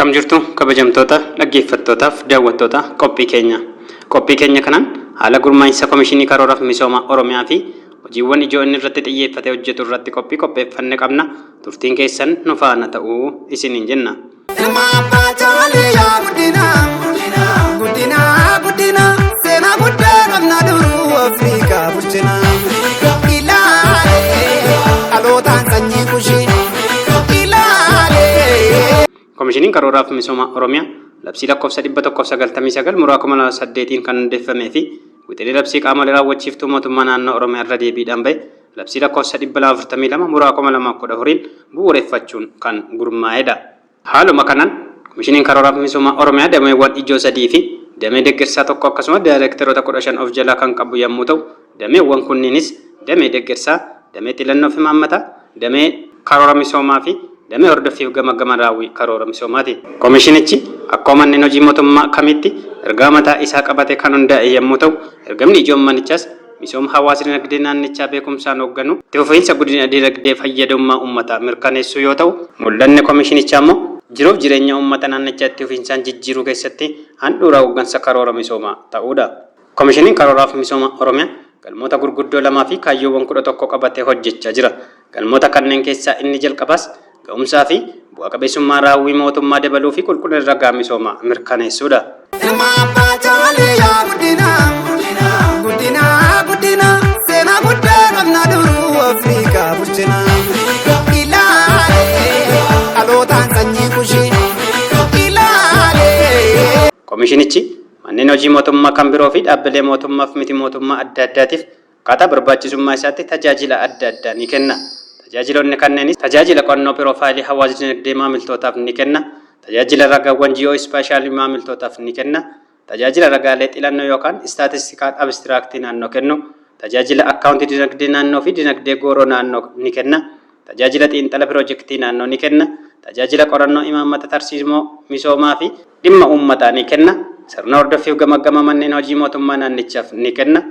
Akkam jirtu kabajamtoota dhaggeeffattootaaf daawwattoota qophii keenya. Qophii keenya kanaan haala gurmaa'insa Komishinii Karooraaf Misooma Oromiyaa fi hojiiwwan ijoo inni irratti xiyyeeffatee hojjetu irratti qophii qopheeffanne qabna. Turtiin keessan nu faana ta'uu isiniin jenna. Ilma abbaa caalee yaa guddina, guddina, guddina, seenaa guddaa qabna duruu Afrikaa bulchina. Ilaalee dhalootaan sanyii kushii. Ilaalee. Komishiniin Karooraaf Misooma Oromiyaa labsii lakkoofsa 199 muraa 2008n kan hundeeffamee fi wixinee labsii qaamolee raawwachiiftuu mootummaa naannoo Oromiyaa irra deebiidhaan bahe labsii lakkoofsa 242 muraa 2014n bu'uureffachuun kan gurmaa'edha. Haaluma kanaan Komishiniin Karooraaf Misooma Oromiyaa dameewwan ijoo 3 fi damee deggersaa 1 akkasumas daayirektaroota 15 of jalaa kan qabu yammuu ta'u, dameewwan kunniinis damee deggersaa, damee xilannoo fi imaammataa, damee karoora misoomaa fi damee hordoffiif gamaggama raawwii karoora misoomaati. Komishinichi akkuma manneen hojii mootummaa kamiitti ergama mataa isaa qabatee kan hundaa'e yammuu ta'u, ergamni ijoon manichaas misooma hawaas-dinagdee naannichaa beekumsaan hoogganuu, itti fufiinsa guddina dinagdee fayyadummaa uummataa mirkaneessuu yoo ta'u, mul'anni komishinichaa immoo jiruuf jireenya uummata naannichaa itti fufiinsaan jijjiiruu keessatti handhuura hooggansa karoora misoomaa ta'uudha. Komishiniin Karooraaf Misooma Oromiyaa galmoota gurguddoo lamaa fi kaayyoowwan 11 qabatee hojjechaa jira. Galmoota kanneen keessaa inni jalqabaas ga'umsaa fi bu'a qabeessummaa raawwii mootummaa dabaluu fi qulqullina ragaa misoomaa mirkaneessuudha. Ilma abbaa caalee yaa guddina, guddina, guddina, seenaa guddaa qabna duruu Afrikaa bulchina. Ilaalee dhalootaan sanyii kushii. Ilaalee. Komishinichi manneen hojii mootummaa kan biroo fi dhaabbilee mootummaaf miti mootummaa adda addaatiif akkaataa barbaachisummaa isaatti tajaajila adda addaa ni kenna. Tajaajiloonni kanneenis tajaajila qo'annoo piroofaayilii hawaas-dinagdee maamiltootaaf ni kenna, tajaajila ragaawwan ji'oo-ispaashaalii maamiltootaaf ni kenna, tajaajila ragaalee xilannoo yookaan istaatistikaal abistiraaktii naannoo kennu, tajaajila akkaawuntii dinagdee naannoo fi dinagdee gooroo naannoo ni kenna, tajaajila xiinxala piroojektii naannoo ni kenna, tajaajila qorannoo imaammata tarsiimoo misoomaa fi dhimma uummataa ni kenna, sirna hordoffiif gamaggama manneen hojii mootummaa naannichaaf ni kenna,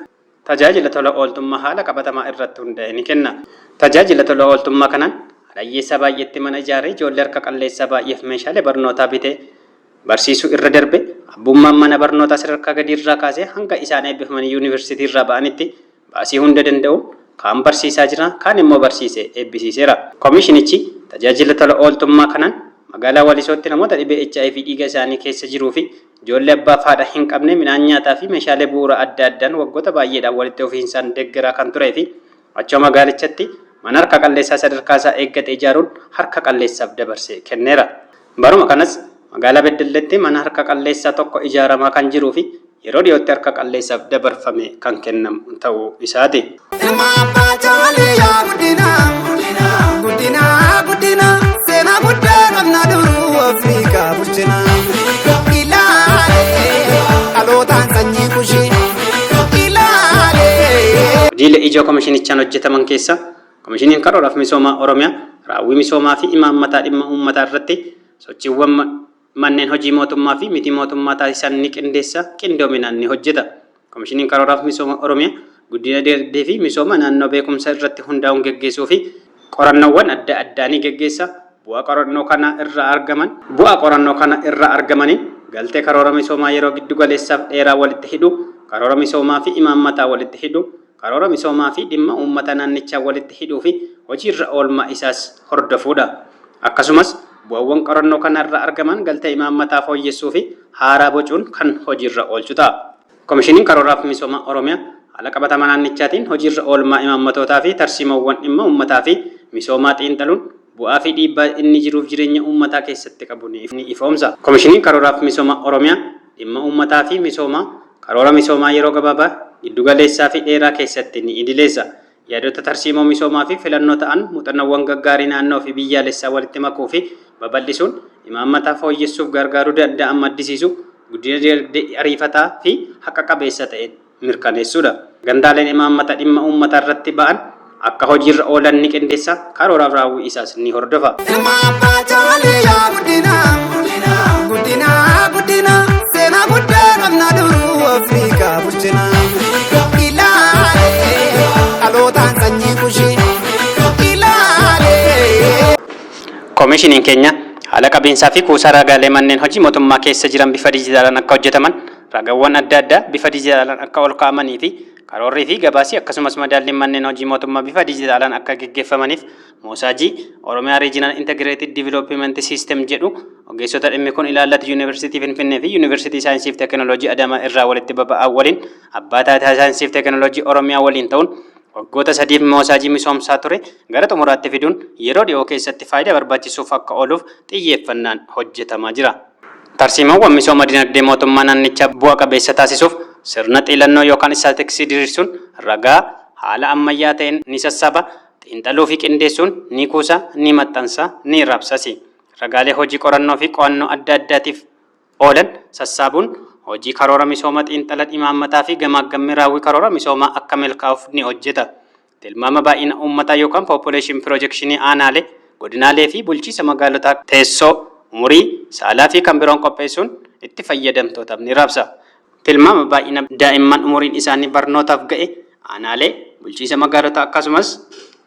tajaajila tola ooltummaa haala qabatamaa irratti hundaa'e ni kenna. Tajaajila tola ooltummaa kanaan haadha hiyyeessaa baay'eetti mana ijaaree ijoollee harka qalleessaa baay'eef meeshaalee barnootaa bitee barsiisuu irra darbee abbummaan mana barnootaa sadarkaa gadii irraa kaasee hanga isaan eebbifamanii yuunivarsiitii irraa ba'anitti baasii hunda danda'uun kaan barsiisaa jira, kaan immoo barsiisee eebbisiiseera. Komishinichi tajaajila tola ooltummaa kanaan magaalaa Walisootti namoota dhibee hiv dhiiga isaanii keessa jiruu fi ijoollee abbaaf haadha hin qabne midhaan nyaataa fi meeshaalee bu'uuraa adda addaan waggoota baay'eedhaan walitti fufiinsaan deggeraa kan turee fi achuma magaalichatti mana harka qalleessaa sadarkaa isaa eeggate ijaaruun harka qalleessaaf dabarsee kenneera. Baruma kanas magaalaa Beddelleetti mana harka qalleessaa tokko ijaaramaa kan jiruu fi yeroo dhiyootti harka qalleessaaf dabarfamee kan kennamu ta'uu isaati. Ilma abbaa caalee yaa guddina, guddina, guddina, seenaa guddaa qabna duruu Afrikaa bulchina. Ilaalee dhalootaan sanyii kushii. Ilaalee. Hojiilee ijoo komishinichaan hojjetaman keessaa Komishiniin Karooraaf Misoomaa Oromiyaa raawwii misoomaa fi imaammataa dhimma uummataa irratti sochiiwwan manneen hojii mootummaa fi miti mootummaa taasisan ni qindeessa, qindoominaan ni hojjeta. Komishiniin Karooraaf Misooma Oromiyaa guddina dinagdee fi misooma naannoo beekumsa irratti hundaa'uun geggeessuu fi qorannoowwan adda addaa ni geggeessa. Bu'aa qorannoo kana irraa argaman Bu'aa qorannoo kana irraa argamaniin galtee karoora misoomaa yeroo giddu galeessaaf dheeraa walitti hidhuu, karoora misoomaa fi imaammataa walitti hidhuu, karoora misoomaa fi dhimma uummata naannichaa walitti hidhuu fi hojiirra oolmaa isaas hordofuudha. Akkasumas, bu'awwan qorannoo kana irraa argaman galtee imaammataa fooyyessuu fi haaraa bocuun kan hojiirra oolchu ta'a. Komishiniin Karooraa fi Misoomaa Oromiyaa haala qabatama naannichaatiin hojiirra oolmaa imaammatootaa fi tarsiimoowwan dhimma uummataa fi misoomaa xiinxaluun bu'aa fi dhiibbaa inni jiruuf jireenya uummataa keessatti qabu ni ifoomsa. Komishiniin Karooraa fi Misooma Oromiyaa dhimma uummataa fi misoomaa karoora misoomaa yeroo gabaabaa, giddugaleessaa fi dheeraa keessatti ni idileessa. Yaadota tarsiimoo misoomaa fi filannoo ta'an muuxannoowwan gaggaarii naannoo fi biyyaalessaa walitti makuu fi babal'isuun imaammata fooyyessuuf gargaaruu danda'an maddisiisuu, guddina dinagdee ariifataa fi haqa qabeessa ta'e mirkaneessuudha. Sagantaaleen imaammata dhimma uummataa irratti ba'an akka hojiirra oolan ni qindeessa, karooraaf raawwii isaas ni hordofa. Ilma abbaa caalee yaa guddina, guddina, guddina, seenaa guddaa qabna duruu Afrikaa bulchina. Ilaalee dhalootaan sanyii kushii. Ilaalee. Komishiniin keenya haala qabeenya. qabiinsaa fi kuusaa ragaalee manneen hojii mootummaa keessa jiran bifa dijitaalaan akka hojjetaman, ragawwan adda addaa bifa dijitaalaan akka ol kaa'amanii fi karoorrii fi gabaasii akkasumas madaalliin manneen hojii mootummaa bifa dijitaalaan akka geggeeffamaniif moosaajii Oromiyaa Regional Integrated Development System jedhu ogeessota dhimmi kun ilaallatu Yuunivarsiitii Finfinnee fi Yuunivarsiitii Saayinsii fi Teekinooloojii Adaamaa irraa walitti baba'an waliin Abbaa Taayitaa Saayinsii fi Teekinooloojii Oromiyaa waliin ta'uun waggoota sadiif moosaajii misoomsaa ture gara xumuraatti fiduun yeroo dhiyoo keessatti faayidaa barbaachisuuf akka ooluuf xiyyeeffannaan hojjetamaa jira. Tarsiimoowwan misooma dinagdee mootummaa naannichaa bu'a qabeessa taasisuuf sirna xiilannoo yookaan istaatiksii diriirsuun ragaa haala ammayyaa ta'een ni sassaaba, xiinxaluu fi qindeessuun ni kuusa, ni maxxansa, ni raabsasi. Ragaalee hojii qorannoo fi qo'annoo adda addaatiif oolan sassaabuun hojii karoora misooma xiinxala imaammataa fi gamaaggammii raawwii karoora misoomaa akka milkaa'uuf ni hojjeta. Tilmaama baay'ina uummataa yookaan population projection aanaalee, godinaalee fi bulchiisa magaalotaa teessoo, umurii, saalaa fi kan biroon qopheessuun itti fayyadamtootaaf ni raabsa. Tilmaama baay'ina daa'imman umuriin isaanii barnootaaf ga'e aanaalee, bulchiisa magaalotaa akkasumas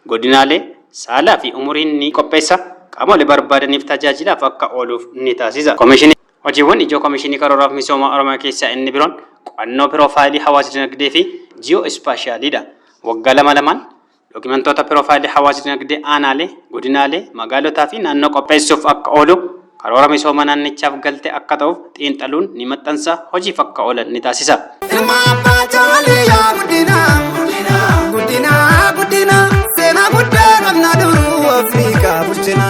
godinaalee, saalaa fi umuriin ni qopheessa, qaamolee barbaadaniif tajaajilaaf akka ooluuf ni taasisa. Komishinii. Hojiiwwan ijoo Komishinii Karooraaf Misoomaa Oromiyaa keessaa inni biroon qo'annoo piroofaayilii hawaas-dinagdee fi ji'oo-ispaashaaliidha. Waggaa lama lamaan Dookimantoota piroofaayilii hawaas-dinagdee aanaalee, godinaalee, magaalotaa fi naannoo qopheessuuf akka oolu, karoora misooma naannichaaf galtee akka ta'uuf xiinxaluun ni maxxansa, hojiif akka oolan ni taasisa. Ilma abbaa caalee yaa guddina, guddina, guddina, seenaa guddaa qabna duruu Afrikaa bulchina.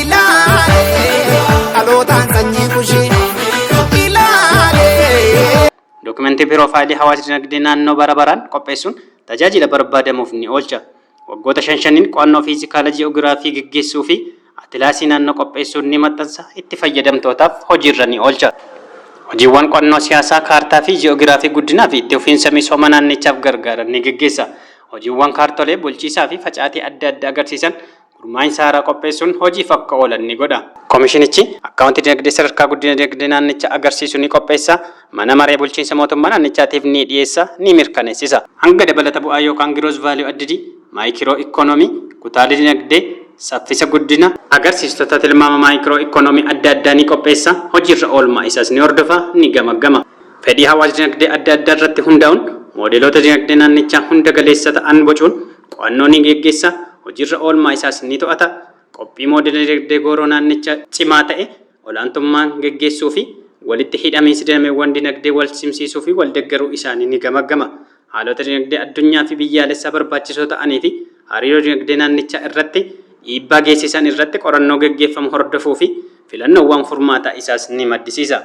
Ilaalee dhalootaan sanyii kushii. Ilaalee. Dookimantii piroofaayilii hawaas-dinagdee naannoo bara baraan qopheessuun tajaajila barbaadamuuf ni oolcha. Waggoota shan shaniin qo'annoo fiizikaala ji'oogiraafii geggeessuu fi atilaasii naannoo qopheessuun ni maxxansa, itti fayyadamtootaaf hojiirra ni oolcha. Hojiiwwan qo'annoo siyaasaa, kaartaa fi ji'oogiraafii guddinaa fi itti fufiinsa misooma naannichaaf gargaaran ni geggeessa. Hojiiwwan kaartolee bulchiisaa fi facaatii adda addaa agarsiisan Gurmaa'insa haaraa qopheessuun hojiif akka oolan ni godha. Komishinichi akkaawuntii dinagdee sadarkaa guddina dinagdee naannichaa agarsiisu ni qopheessa, Mana Maree Bulchiinsa Mootummaa Naannichaatiif ni dhiyeessa, ni mirkaneessisa. Hanga dabalata bu'aa yookaan Gross Value Added, maayikiroo ikkonoomii, kutaalee dinagdee, saffisa guddina, agarsiistota tilmaama maayikiroo ikkonoomii adda addaa ni qopheessa, hojiirra oolmaa isaas ni hordofa, ni gamaggama. Fedhii hawaas-dinagdee adda addaa irratti hundaa'uun moodeloota dinagdee naannichaa hunda galeessa ta'an bocuun qo'annoo ni geggeessa, hojiirra oolmaa isaas ni to'ata, qophii moodela dinagdee gooroo naannichaa cimaa ta'e ol'aantummaan geggeessuu fi walitti hidhamiinsi dameewwan dinagdee walsimsiisuu fi waldeggeruu isaanii ni gamaggama. Haalota dinagdee addunyaa fi biyyaalessaa barbaachisoo ta'anii fi hariiroo dinagdee naannichaa irratti dhiibbaa geessisan irratti qorannoo geggeeffamu hordofuu fi filannoowwan furmaataa isaas ni maddisiisa.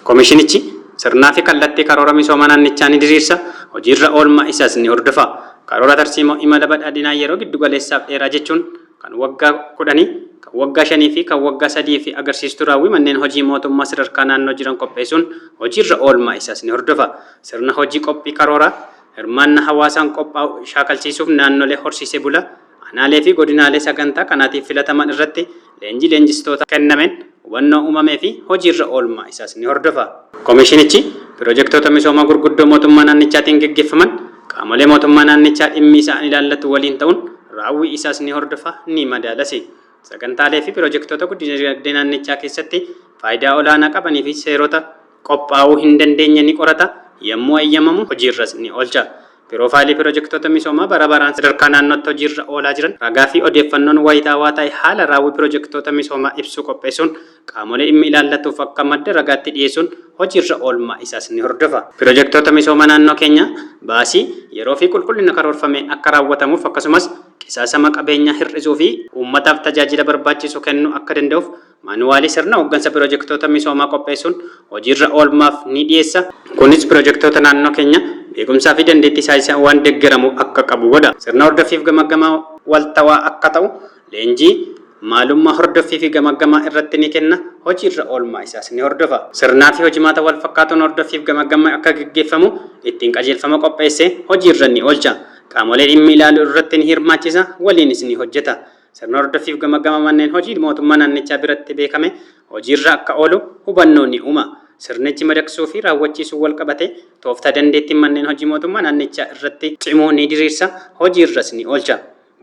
Komishinichi sirnaa fi kallattii karoora misoomaa naannichaa ni diriirsa, hojiirra oolmaa isaas ni hordofa. Karoora tarsiimoo imala badhaadhinaa yeroo giddugaleessaaf dheeraa jechuun kan waggaa kudhanii, kan waggaa shanii fi kan waggaa sadii fi agarsiistuu raawwii manneen hojii mootummaa sadarkaa naannoo jiran qopheessuun hojiirra oolmaa isaas ni hordofa. Sirna hojii qophii karooraa hirmaanna hawaasaan qophaa'u shaakalsiisuuf naannolee horsiisee bulaa, Aanaalee fi godinaalee sagantaa kanaatiif filataman irratti leenjii leenjistootaa kennameen hubannoo uumamee fi hojiirra oolmaa isaas ni hordofa. Komishinichi pirojektoota misoomaa gurguddoo mootummaa naannichaatiin geggeeffaman qaamolee mootummaa naannichaa dhimmi isaan ilaallatu waliin ta'uun raawwii isaas ni hordofa, ni madaalasi. Sagantaalee fi pirojektoota guddina dinagdee naannichaa keessatti faayidaa olaanaa qabanii fi seerota qophaa'uu hin dandeenye ni qorata, yommuu eeyyamamu hojiirras ni oolcha. Piroofaayilii pirojektoota misoomaa bara baraan sadarkaa naannootti hojiirra oolaa jiran ragaa fi odeeffannoon wayitaawaa ta'e haala raawwii pirojektoota misoomaa ibsu qopheessuun qaamolee dhimmi ilaallatuuf akka madda ragaatti dhiyeessuun hojiirra oolmaa isaas ni hordofa. Pirojektoota misoomaa naannoo keenyaa baasii, yeroo fi qulqullina karoorfameen akka raawwatamuuf akkasumas qisaasama qabeenyaa hir'isuu fi uummataaf tajaajila barbaachisu kennuu akka danda'uuf Maanuwaalii sirna hoggansa pirojektoota misoomaa qopheessuun hojiirra oolmaaf ni dhiyeessa. Kunis pirojektoota naannoo keenya beekumsaa fi dandeettii saayinsaan waan deggeramu akka qabu godha. Sirna hordoffiif gamaggamaa waltawaa akka ta'u leenjii maalummaa hordoffii fi gamaggamaa irratti ni kenna, hojiirra oolmaa isaas ni hordofa. Sirnaa fi hojimaata walfakkaatuun hordoffiif gamaggammi akka geggeeffamu ittiin qajeelfama qopheessee hojiirra ni oolcha. Qaamolee dhimmi ilaalu irratti ni hirmaachisa, waliinis ni hojjeta. Sirna hordoffiif gamaggama manneen hojii mootummaa naannichaa biratti beekame hojiirra akka oolu hubannoo ni uuma. Sirnichi madaqsuu fi raawwachiisuun walqabatee tooftaa dandeettiin manneen hojii mootummaa naannichaa irratti cimuu ni diriirsa, hojiirras ni oolcha.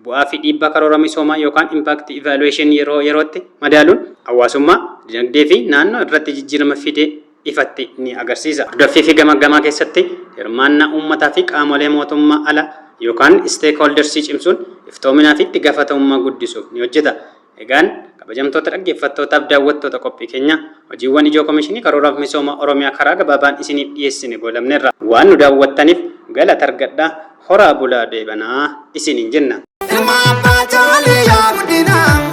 Bu'aa fi dhiibbaa karoora misoomaa yookaan impact evaluation yeroo yerootti madaaluun hawaasummaa, dinagdee fi naannoo irratti jijjiirama fide ifatti ni agarsiisa. Hordoffii fi gamaggamaa keessatti hirmaannaa uummataa fi qaamolee mootummaa ala yookaan stakeholders cimsuun iftoominaa fi itti gaafatamummaa guddisuuf ni hojjeta. Egaan kabajamtoota dhaggeeffattootaaf daawwattoota qophii keenya, hojiiwwan ijoo Komishinii Karooraaf Misooma Oromiyaa karaa gabaabaan isiniif dhiyeessine goolabneerra. Waan nu daawwattaniif galata argadhaa, horaa bulaa deebanaa isiniin jenna. Ilma abbaa jaalee yaa guddina.